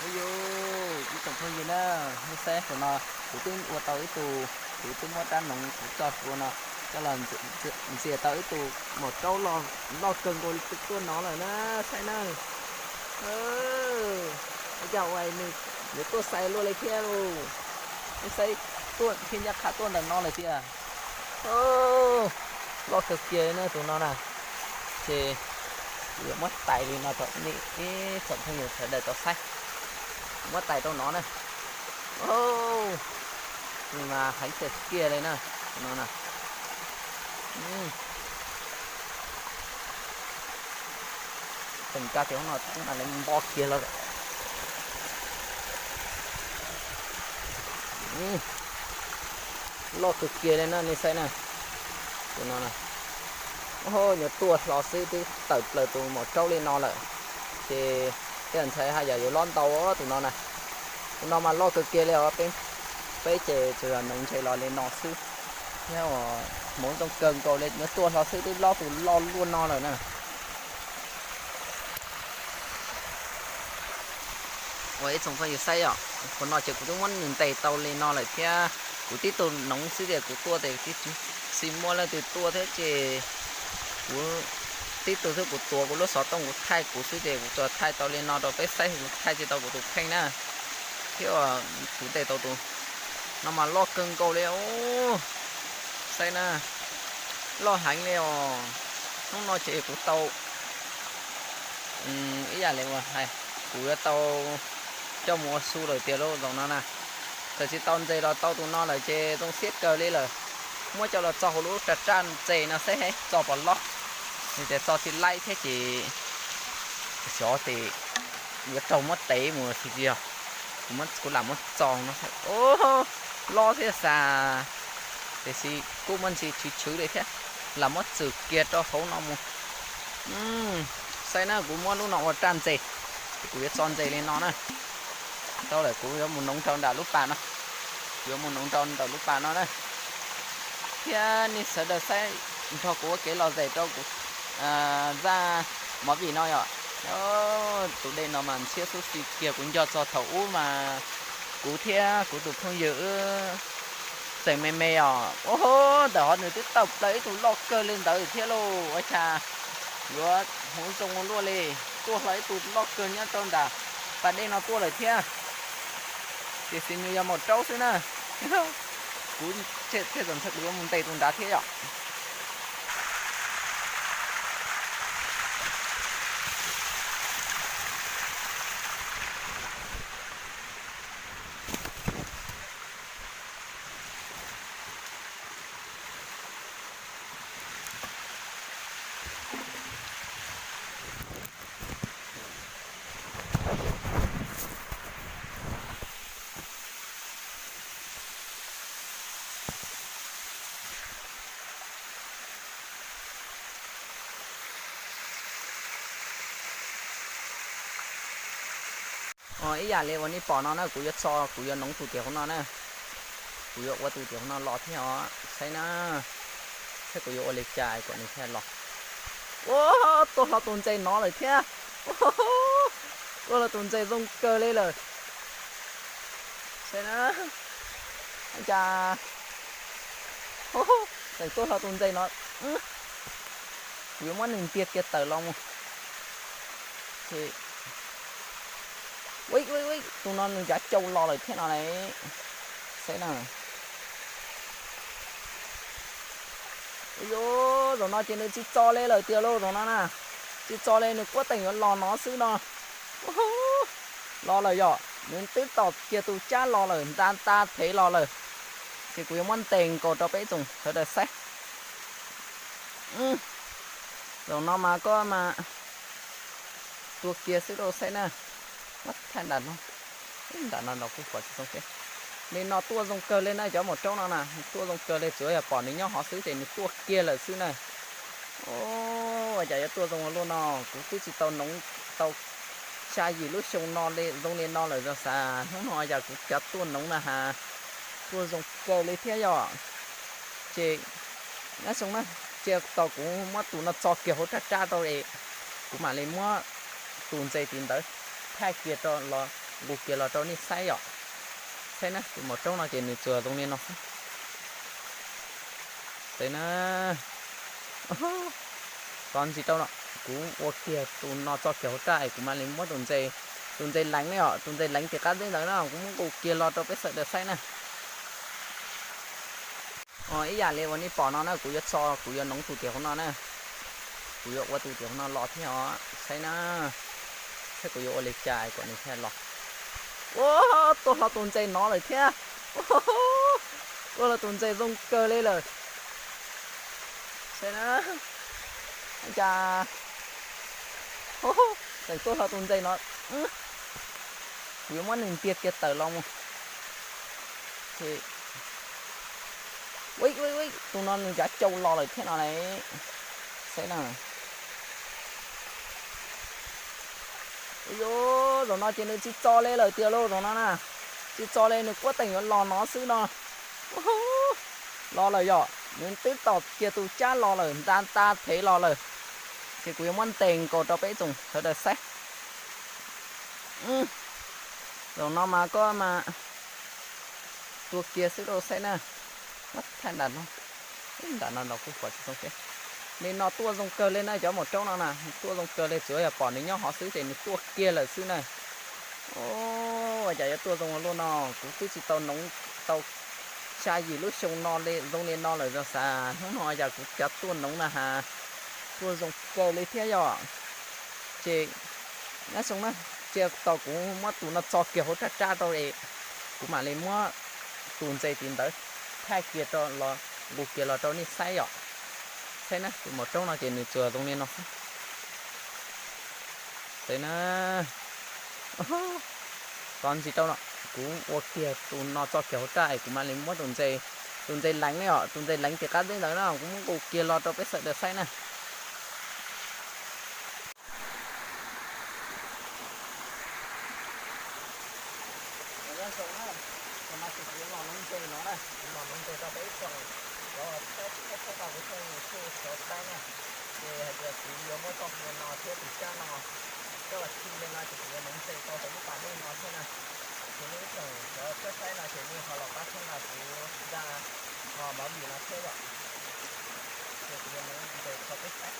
Ub yus, ib tsoom phooj ywg na, nej saib hauv no, kuv twb ua tau ib tug, kuv twb muab rab noov kuv txoj hlua no coj los ntxias tau ib tug maum raub loj kawg nkaus li tuaj no lawm na, saib na. Ua cas ua nws yuav tuaj xais luaj li thiab lauj. Nej saib, tuaj thiab ncaj qha tuaj ntawm no lawm tiag. Loj kawg kiag li na tus no na. Ces kuv yuav muab tais li no rau nej ib tsoom phooj ywg sawv daws tau saib. Kuv muab tais rau no na. Nws mas heev tiag tiag li na, tus no na. Teem ka tias hoob no tub mas li npo kiag los lawm. Loj kawg kiag li na, nej saib na. Tus no na, nyuag tuaj hlo xwb twb tawm plaws tus maum raub li no lawm. Ces tej ntxhais haj yam yuav lob ntau tus no na. Tus no mas loj kawg kiag li os, peb ces tsuas yog noov ntses los li no xwb. Thiab hmoov zoo kawg nkaus li, nyuag tuaj hlo xwb twb lob tus loj luaj no lawm na. Ua ib tsoom phooj ywg saib os, qhov no ces kuv twb muab nws ntes tau li no lawm thiab. Kuv tib tug noov xwb ces kuv tuaj ces tsis muaj leej twg tuaj thiab ces kuv tib tug xwb, kuv tuav kuv lub xov tooj kuv thaij kuv xwb ces kuv tsuas thaij tau li no rau peb saib, kuv thaij tsis tau kuv tus kheej na. Thiab kuv ntes tau tus no mas loj kawg nkaus li os. Saib na, loj heev li os. Hnub no ces kuv tau ib yam li uas hais, kuv yuav tau coj mus ua su lawm tiag lauj zaum no na. Txawm tsis tau ntses los tau tus no lawm ces zoo siab kawg li lawm. Muab coj los txo hauv lub raj raj ntses no seb txo puas lob. Yog tias txo tsis laib thiab ces xyov ces yuav raug muab tev mus los sis tsis yog. Kuv lam muab txo no, lob thiab xav, tiam sis kuj muaj ntsis chwv chwv li thiab, lam muab txwm kiag rau hauv no mus. Saib na, kuv muab lub no ua raj ntses, kuv yuav txo ntses li no na. Tau lawm kuv yuav mus noov rau nram lub pas no, kuv yuav mus noov rau ntawm lub pas no na. Thiab nej sawv daws saib nrog kuv ua kev lom zem rau kuv zaj movie no yom. Tus dej no mas ntshiab xub xis kiag, kuv nco txog thaum ub mas kuv thiab kuv tus phooj ywg wb tseem me me os. Ua ntawm hov nws twb tawm plaws ib tug loj kawg li ntawd thiab lauj. Ua cas yuav hmoov zoo ua luaj li, tuaj hlo ib tug loj kawg nyob rau nram pas dej no tuaj lawm thiab. Tiam sis nws yog maum raub xwb na. Kuv thiaj txom ntshai kuv yuav mus ntes tus nrad thiab yom. Ib yam li uas nej pom no na, kuv yuav txo, kuv yuav noov tus tiav hauv no na. Kuv yuav ua tus tiav hauv no los thiab os, saib na. Saib kuv yuav ua li cas kom nws thiaj los. Ua, tuaj hlo tus ntses no lawm thiab. Tuaj hlo tus ntses zoo kawg li lawm. Saib na, cas tseem tuaj hlo tus ntses no. Kuv yuav muab nws ntiag kiag tawm los mus. Tus no nws ncav cau los lawm thiab no ne. Saib na. Ua, zaum no ces nws tsis txo li lawm tiag lauj, zaum no na. Tsis txo li, nws kuab teem yuav los no xwb no. Los lawm yom, nws twb tom kiag tus cab los lawm, nta nta thev los lawm. Ces kuv yuav muab ntes nkaus rau peb tsoom sawv daws saib. Zaum no mas koj mas tua kiag xwb lauj, saib na. Muab thaij nram no, nram no los kuj pom tsis zoo thiab. Li no tuaj zoo kawg li na, cov maum raub no na, tuaj zoo kawg li, tsuav yog pom nws nyob hov xwb ces nws tuaj kiag lawm xwb na. Ua cas yuav tuaj zoo ua luaj no, kuv twb tsis tau noov tau xya yim lub xyoo no zoo li no lawm, xav hnub no cas kuv cov tuaj noov na has, tuaj zoo kawg li thiab yom. Ces nyob zoo na, cia tos kuv muab tus no txo kiag hauv raj raj rau es kuv mam li muab tus ntses tim ntawd thaij kiag rau los nqus kiag los rau nej saib yom. Saib na, tus maum roob no ces nws tsuas zoo li no xwb. Saib na, txov ntsis rau no, kuv ua kiag tus no txo kiag hauv raj es kuv mam li muab tus ntses, tus ntses leev ne yom, tus ntses leev tim qab zeb ntawd na, kuv muab nqus kiag los rau peb sawv daws saib na. Ib yam li uas nej pom no na, kuv yuav txo, kuv yuav noov tus tim hauv no na. Kuv yuav ua tus tim hauv no los thiab os, saib na. Saib kuv yuav ua li cas kom nws thiaj los. Ua, tuaj hlo tus ntses no lawm thiab. Tuaj hlo tus ntses zoo kawg li lawm. Saib na, cas tseem tuaj hlo tus ntses no. Kuv yuav muab nws ntiag kiag tawm los mus. Tus no nws cav caus los lawm thiab no ne. Saib na. Ua, zaum no ces nws tsis txo li lawm tiag lauj, zaum no na. Tsis txo li, nws kuab teem yuav los no xwb no. Los lawm yom, nws twb tom kiag tus cab los lawm, nta nta thev los lawm. Ces kuv yuav muab ntes nkaus rau peb tsoom sawv daws saib. Zaum no mas koj mas tua kiag xwb rau saib na. Muab thaij nram no, nram no los kuj pom tsis zoo thiab. Li no tuaj zoo kawg li na, cov maum roob no na, tuaj zoo kawg li, tsuav yog pom nws nyob hov xwb ces nws tuaj kiag lawm xwb na. Ua cas yuav tuaj zoo ua luaj no, kuv twb tsis tau noov tau xya yim lub xyoo no li zoo li no lawm, xav hnub no yog kuv cov tuaj noov na has, tuaj zoo kawg li thiab yom. Ces nyob zoo na, cia tos kuv muab tus no txo kiag hauv raj raj rau es kuv mam li muab tus ntses tim ntawd thaij kiag rau los nqus kiag los rau nej saib yom. Saib na, tus maum roob no ces nws tsuas zoo li no xwb. Saib na, txov ntsis rau no, kuv ua kiag tus no txo kiag hauv raj es kuv mam li muab tus ntses, tus ntses leev ne yom, tus ntses leev tim qab zeb ntawd na, kuv muab nqus kiag los rau peb sawv daws saib na. Nyob zoo na, tam no ces kuv yuav los nuv ntses no na, kuv los nuv ntses rau peb ib tsoom cov saib thiab txhawb nqa kuv tshooj YouTube Suav Thaib na. Ces hais tias kuv yuav muab txoj hlua no thiab tus cab no coj los khi li no ces kuv yuav nuv ntses rau hauv lub pas dej no thiab na. Ces nej ib tsoom cov saib saib no ces nej ho los pab txhawb nqa kuv zaj movie no thiab yom. Ces kuv yuav nuv ntses rau peb saib.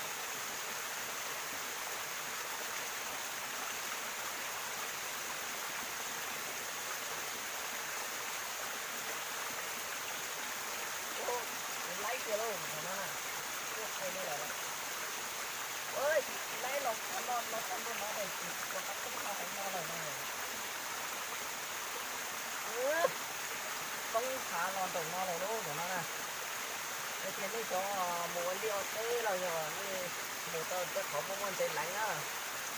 Kuv laib kiag lauj, no na, tuaj qhia nej lawm. Laib los txog no, los txog ntua no es kuv rov qab poob hav heev no lawm na. Poob hav los nraum no lawm lauj, no na. Yog tias nej cov mus ua liaj ua teb los yog nej mus rau tej qhov muaj muaj ntses leev na,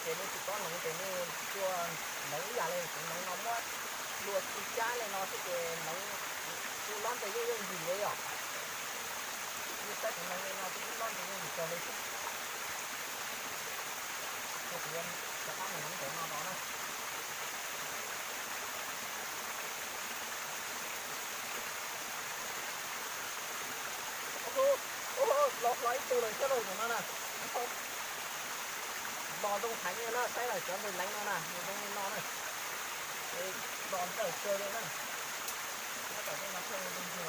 ces nej tsis paub noov ces nej tuaj noov ib yam li kuv noov no, muab hlua khi cab li no xwb ces noov tu lob ntses yeej yooj yim li yom. Nej saib kuv noov li no twb ib lob ntses yooj yim kawg li thiab. Ces kuv rov qab mus noov ntses no no na. Los hlo ib tug lawm thiab lauj, zaum no na. Los zoo heev li na, saib lawm cov ntses leev no na, nws zoo li no na. Los ntsawj kawg li na. Nyob tom tej no thiaj zoo ntug.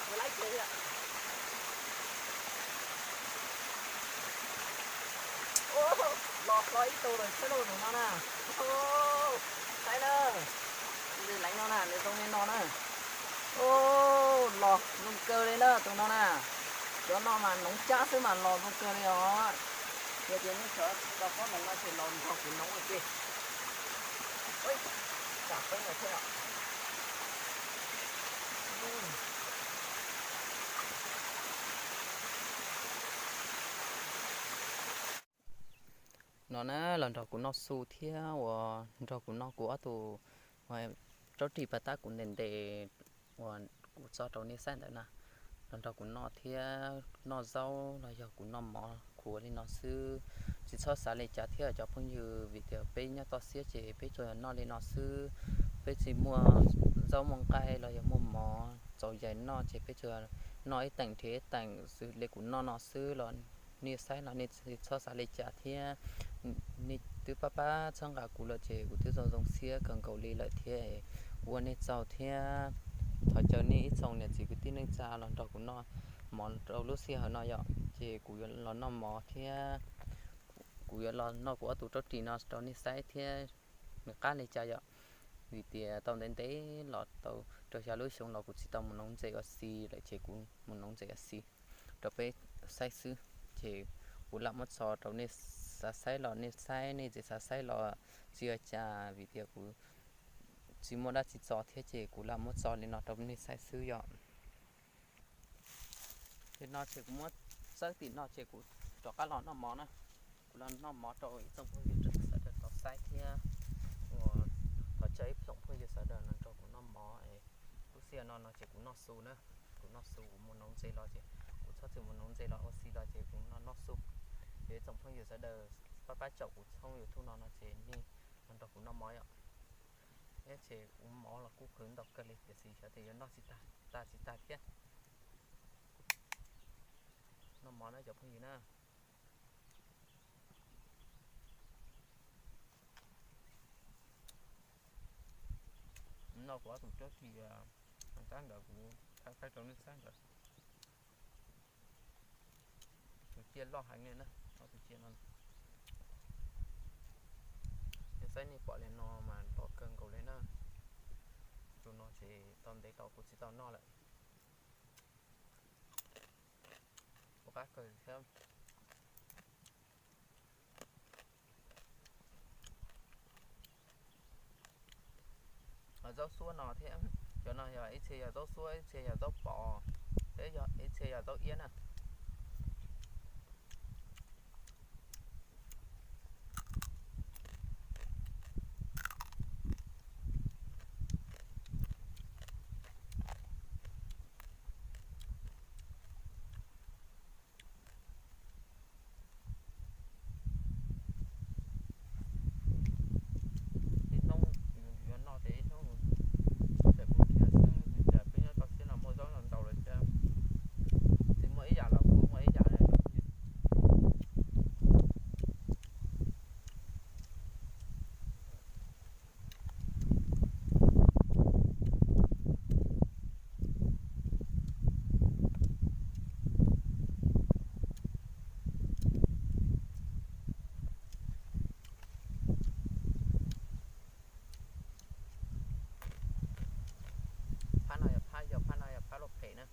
Kuv laib kiag li. Los hlo ib tug lawm thiab lauj, zaum no na. Saib na, tus ntses leev no na, nws zoo li no na. Los zoo kawg li na tus no na. Cov no mas noov cab xwb mas los zoo kawg li os. Yog tias nej cov tsis tau paub noov no ces los nrog kuv noov ua ke. Tsam peb no thiab. No na, los nrog kuv noj su thiab uas nrog kuv noj kuv ob tug raub ris pas tab kuv ntes ntes uas kuv txo rau nej saib ntawd na. Los nrog kuv noj thiab, noj zaub los yog kuv noj mov khuav li no xwb. Tsis txhob xav li cas thiab cov phooj ywg, vim tias peb nyob toj siab ces peb tsuas noj li no xwb. Peb tsis muaj zaub muaj nqaij los yog muaj mov txaus yais noj ces peb tsuas noj ib teem nrhiav ib teem xws li kuv noj no xwb los nej saib los nej tsis txhob xav li cas thiab. Nej twb pab pab txhawb nqa kuv los ces kuv twb zoo zoo siab kawg nkaus li lawm thiab. Kuv ua nej tsaug thiab. Thov caw nej ib tsoom niam txiv kwv tij neej tsa los nrog kuv noj mov rau lub sij hawm no yom, ces kuv yuav los noj mov thiab. Kuv yuav los noj kuv ob tug raub ris no rau nej saib thiab nws qab li cas yom. Vim tias tau ntev ntev los tau rau xya lub xyoo los kuv tsis tau mus noov ntses ua si lawm ces kuv mus noov ntses ua si rau peb saib xwb. Ces kuv lam muab tso rau nej xav saib los nej saib, nej tsis xav saib los tsis ua cas vim tias kuv tsis muaj dab tsi tso thiab ces kuv lam muab tso li no rau nej saib xwb yom. Ces no ces kuv muab txawb tim no ces kuv rov qab los noj mov na. Kuv los noj mov rau ib tsoom phooj ywg sawv daws tau saib thiab. Uas thov caw ib tsoom phooj ywg sawv daws no nrog kuv noj mov. Lub sij hawm no no ces kuv noj su na, kuv noj su, kuv mus noov ntses los ces kuv txhob txwm mus noov ntses los ua si los ces kuv noj noj su. Ces ib tsoom phooj ywg sawv daws pab pab caum kuv tshooj YouTube no no ces nej los nrog kuv noj mov yom. Ces kuv mov los kuj qhwv ntau kawg li tiam sis xyov tias yuav noj tsis tag, tag tsis tag thiab. Noj mov na cov phooj ywg na. No kuv ob tug raub ris, tab ntawd kuv thaij rau nej saib ntawd. Tus ciaj loj heev li na, ob tus ciaj no. Yog saib nej pom li no mas loj kawg nkaus li na. Tus no ces tau ntev tau kuv tsis tau noj lawm. Ua qab kawg thiab. Zaub xuab no thiab, cov no yog ib txhia yog zaub xuab, ib txhia yog zaub pos, thiab ib txhia yog zaub iab na. Ib hnub yus yuav noj ces ib hnub yus txawm mus nrhiav xwb, vim tias peb nyob toj siab no muaj zaub no ntau lawm thiab, tsis muaj ib yam los kuj muaj ib yam. Phab no yog phab, yog phab no yog phab luaj phem na,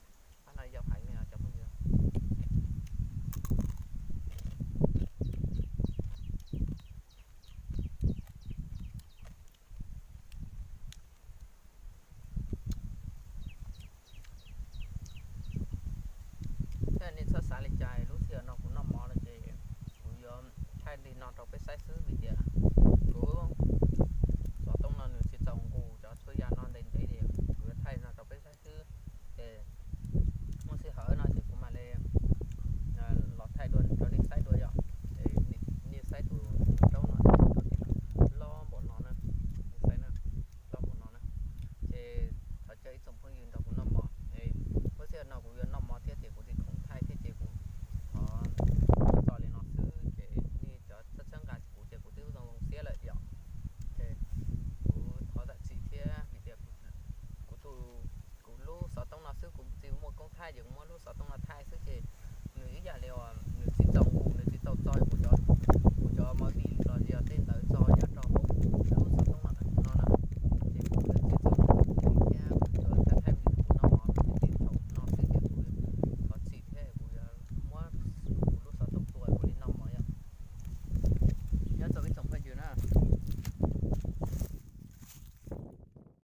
phab no yau heev li os cov phooj ywg. Thiab nej txhob xav li cas, lub sij hawm no kuv noj mov no ces kuv yuav thaij li no rau peb saib xwb vim tias